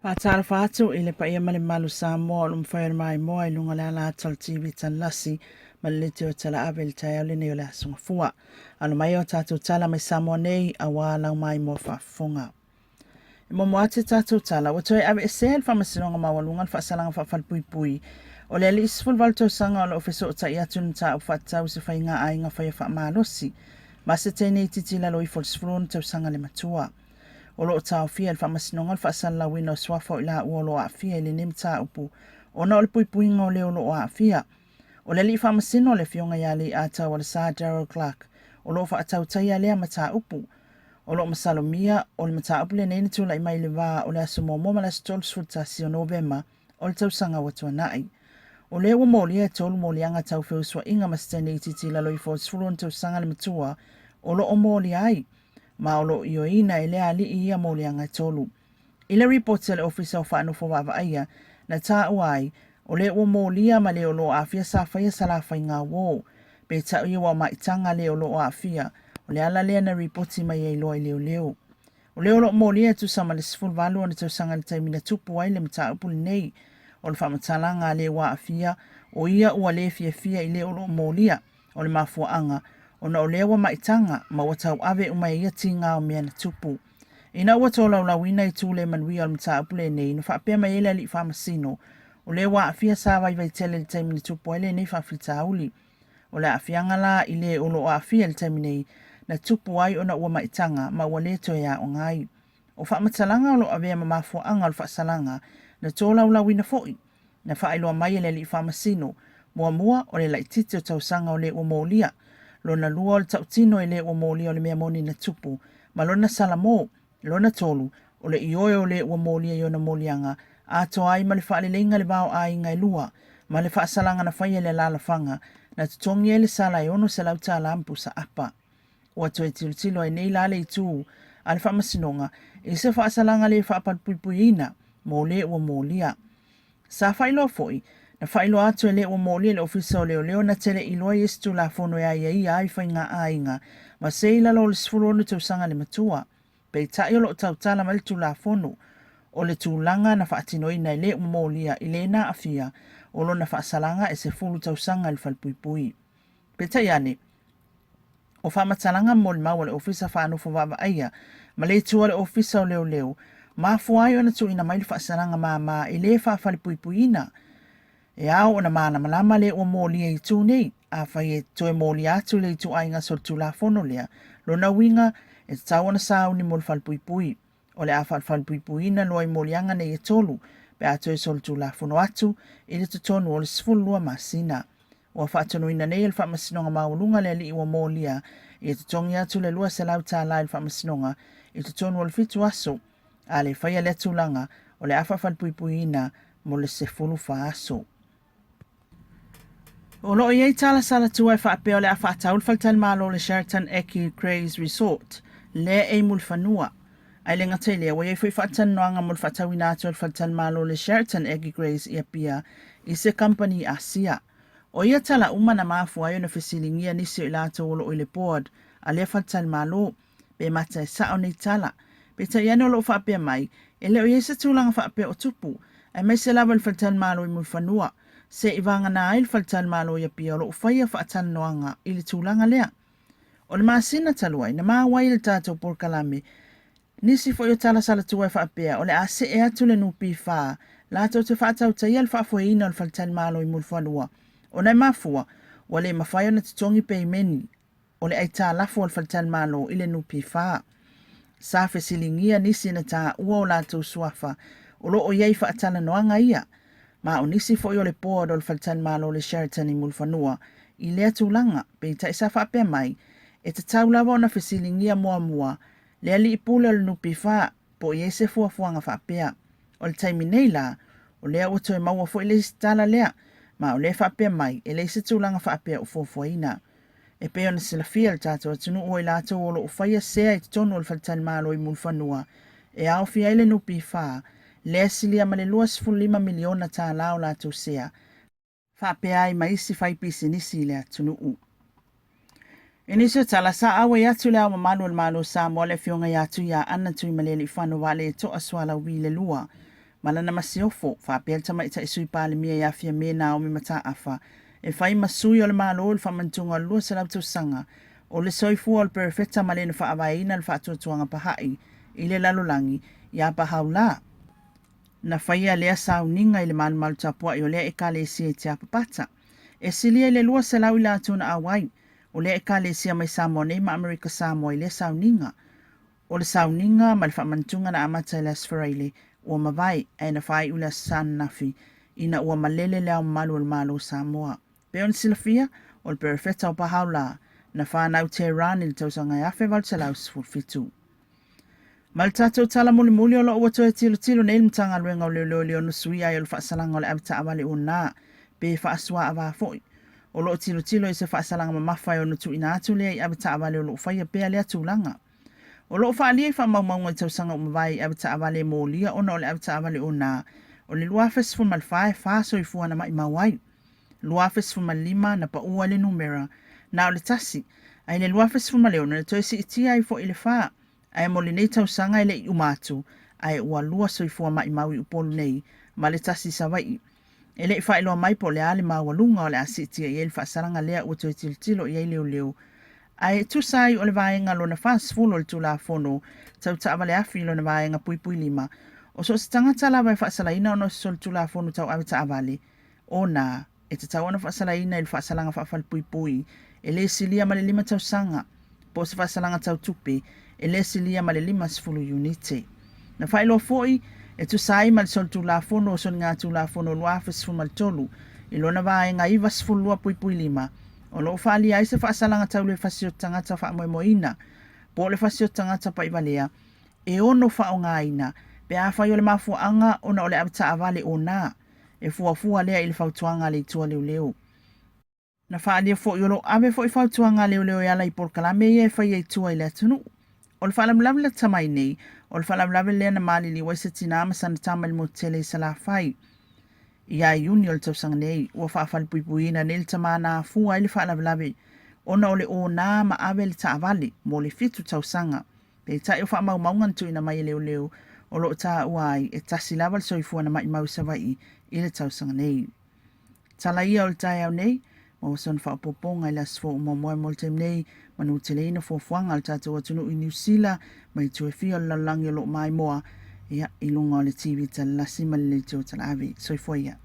Faatalofa atu i le paia ma le mamalu Samoa o lo o mafai ona maimoa i luga o le ala atu o le TV Talasi ma le Leitio Talaave i le taeao lenei o le Aso Gafua. Alo mai o tatou tala mai Samoa nei aua lau maimoa faafofoga. E muamua atu tatou tala, ua toe aveesea e le Faamasinoga Maualuga le faasalaga faafalepuipui o le alii 18 tausaga o lo o fesootai atu i le mataupu faatatau i se faiga aiga faia faamalosi ma se teine itiiti i lalo ifo o le 16 tausaga le matua. O lo o taofia e le Faamasinoga le faasalalauina o suafa o i laua o lo o aafia i lenei mataupu ona o le puipuiga o le o lo o aafia. O le alii faamasino le Afioga ia Leiatau Alasa Darrell Clarke o lo o faatautaia lea mataupu. O lo o masalomia o le mataupu lenei na tulai mai i le va o le aso 1 ma le aso 31 o Novema o le tausaga ua tuanai. O lea ua molia e tolu moliaga tau feusuaiga ma se teine itiiti i lalo ifo o le 16 tausaga le matua o lo o molia ai, ma o lo o ioeina e lea alii ia moliaga e tolu. I le ripoti a le Ofisa o Faanofo Vaavaaia, na taua ai, o lea ua molia ma le o lo o aafia sa faia salafaiga uō. Peitai ua maitaga le o lo o aafia, o le ala lea na ripoti mai ai loa i leoleo. O le o lo o molia e tusa ma le 18 ona tausaga i le taimi na tupu ai le mataupu lenei. O le faamatalaga a le ua aafia, o ia ua le fiafia i le o lo o molia. O le mafuaaga, ona o lea ua maitaga ma ua tauave uma e ia tiga o mea na tupu. Ina ua tolaulauina itu le manuia o le mataupu lenei, na faapea mai ai le alii faamasino, o lea ua aafia sa vaivai tele i le taimi na tupu ai lenei faafitauli. O le aafiaga la i le o lo o aafia i le taimi nei, na tupu ai ona ua maitaga ma ua le toe aoga ai. O faamatalaga o lo o avea ma mafuaaga o le faasalaga, na tolaulauina foi, na faailoa mai e le alii faamasino, muamua, o le laitiiti o tausaga o le ua molia, lona lua o le tautino e le ua molia o le mea moni na tupu, ma lona salamo, lona tolu, o le ioe o le ua molia i ona moliaga, atoa ai ma le faaleleiga le va o aiga e lua, ma le faasalaga na faia e le alaalafaga, na totogi ai le sala e $600 ma pusa apa. Ua toe tilotilo ai nei la le itu a le Faamasinoga i se faasalaga le faapalepuipuiina mo le ua molia. Sa faailoa foi, na faailoa atu e le ua molia i le Ofisa o Leoleo na te le i iloa i isi Tulafono e aiaia ai faiga aiga ma se i lalo o le 16 tausaga le matua. Peitai o lo o tautala mai le Tulafono o le tulaga na faatinoina e le ua molia i le na aafia o lona faasalaga e 10 tausaga i le falepuipui. Peitai ane, o faamatalaga molimau a le Ofisa Faanofo Vaavaaia ma le itu a le Ofisa o Leoleo, mafua ai ona tuuina mai le faasalaga māmā e le faafalepuipuiina. E ao ona malamalama le ua molia i itu nei, afai e toe molia atu le ituaiga solitulafono lea, lona uiga e tatau ona sauni mo le falepuipui. O le a faafalepuipuiina loa i moliaga nei e tolu pe a toe solitulafono atu i le totonu o le 12 masina. Ua faatonuina nei e le Faamasinoga Maualuga le alii ua molia ia totogi atu le $200 i le Faamasinoga i totonu o le fitu aso, a le faia lea tulaga, o le a faafalepuipuiina mo le 14 aso. O lo o i ai tala salatua e faapea o le a faatau le faletalimalo o le Sheraton Aki Crays Resort lea e i Mulifanua. Ae le gata i lea, ua i ai foi faatalanoaga mo le faatauina atu o le faletalimalo o le Sheraton Aki Crays i Apia i se kamupani Asia. O ia tala uma na mafua ai ona fesiligia nisi o i latou o lo o i le board a lea faletalimalo Pe mata e sao nei tala. Peitai ane o lo o faapea mai, e le o i ai se tulaga faapea o tupu, aemaise lava i le faletalimalo i Mulifanua. Se i vagana ai le faletalimalo i Apia o lo o faia faatalanoaga i le tulaga lea. O le masina talu ai, na maua ai e le tatou polokalame nisi foi o tala salatua e faapea o le a see atu le NPF latou te faatautaia le faafoeina o le faletalimalo i Mulifanua ona e mafua ua le mafai ona totogi peimeni o le aitalafu a le faletalimalo i le NPF. Sa fesiligia nisi na taua o latou suafa o lo o i ai faatalanoaga ia, ma o nisi foi o le board o le faletalimalo o le Sheraton i Mulifanua i lea tulaga, peitai sa faapea mai, e tatau lava ona fesiligia muamua le alii pule o le NPF po o i ai se fuafuaga faapea. O le taimi nei la, o lea ua toe maua foi le isi tala lea, ma o lea e faapea mai, e leai se tulaga faapea o fuafuaina. E pei ona silafia e le tatou atunuu o i latou o lo o faia sea i totonu o le faletalimalo i Mulifanua, e aofia ai le NPF, lea e silia ma le $25 miliona tala o latou sea, faapea ai ma isi faipisinisi i le atunuu. I nisi o tala, sa auai atu le Ao Mamalu o le Malo o Samoa le Afioga ia Tuiaana Tuimalealiifano Vaaletoa Sualauvi le Lua. ma lana masiofo, faapea le Tamaitai Sui Palemia ia Fiame Naomi Mataafa, e fai ma sui o le Malo i le faamanatuga o le 200 tausaga o le soifua o le Perofeta ma le na faavaeina le faatuatuaga Baha'i i le lalolagi ia Baha'u'llah. Na faia lea sauniga i le malumalu tapua'i o lea Ekalesia i Tiapapata. E silia i le 200 i latou na auai o lea Ekalesia mai Samoa nei ma Amerika Samoa i lea sauniga. O le sauniga ma le faamanatuga na amata i le Aso Faraile ua mavae, ae na faaiu i le Aso Sa ananafi, ina ua malele Le Ao Mamalu o le Malo o Samoa. Pei ona silafia, o le Perofeta o Baha'u'llah, na fanau i Tehran i le tausaga e 1817. Ma le tatou tala mulimuli o lo o ua toe tilotilo nei le Matagaluega o Leoleo i le ono suia ai o le faasalaga o le avetaavale ona pe faasuaava foi. O lo o tilotilo i se faasalaga mamafa e ono tuuina atu lea i avetaavale o lo o faia pea lea tulaga. O lo o faaalia i faamaumauga i tausaga ua mavae i avetaavale e molia ona o le avetaavale ona o le 2014 e fa soifua na maimau ai. 2015 na pau ai le numera na o le tasi, ae i le 2016 na toe siitia ai foi i le fa, ae mo lenei tausaga e le i uma atu, ae ua lua soifua maimau i Upolu nei ma le tasi i Savaii. E le i faailoa mai po o le a le maualuga o le a siitia i ai le faasalaga lea ua toe tilotilo i ai leoleo, ae tusa ai o le vaega lona 40 o le Tulafono Tau Taavale Afi lona vaega puipui 5, o so o se tagata lava e faasalaina ona o se solitulafono tau avetaavale, ona e tatau ona faasalaina i le faasalaga faafalepuipui e le silia ma le 5 tausaga, po o se faasalaga tau tupe e le silia ma le 50 iunite. Na faailoa foi, e tusa ai ma le Solitulafono o Soligatulafono 2013 i lona vaega 92.5, o lo o faaalia ai se faasalaga tau le fasioti tagata faamoemoeina po o le fasioti tagata paivalea e ono faaaogaina pe afai o le mafuaaga ona o le avetaavale ona e fuafua lea i le fautuaga a le Itu a Leoleo. Na faaalia foi o lo o ave foi fautuaga a leoleo e ala i polokalame ia e faia i tua i le atunuu. O le faalavelave lata mai nei, o le faalavelave lea na maliliu ai se tinā ma sana tama i le motu tele i Salafai. Ia Iuni o le tausaga nei, ua faafalepuipuiina nei le tama na afua ai le faalavelave ona o le onā ma ave le taavale mo le fitu tausaga. Peitai o faamaumauga na tuuina mai e leoleo o lo o taua ai e tasi lava le soifua na maimau i Savaii i le tausaga nei. Tala ia o le taeao nei, maua sona faaopoopoga i le aso fou muamua mo le taimi nei, manuteleina fuafuaga a le tatou atunuu i Niu Sila ma itu e fia o le lalolagi o lo o maimoa, ia, i luga o le TV talalasi ma le leitio talaave. Soifua ia.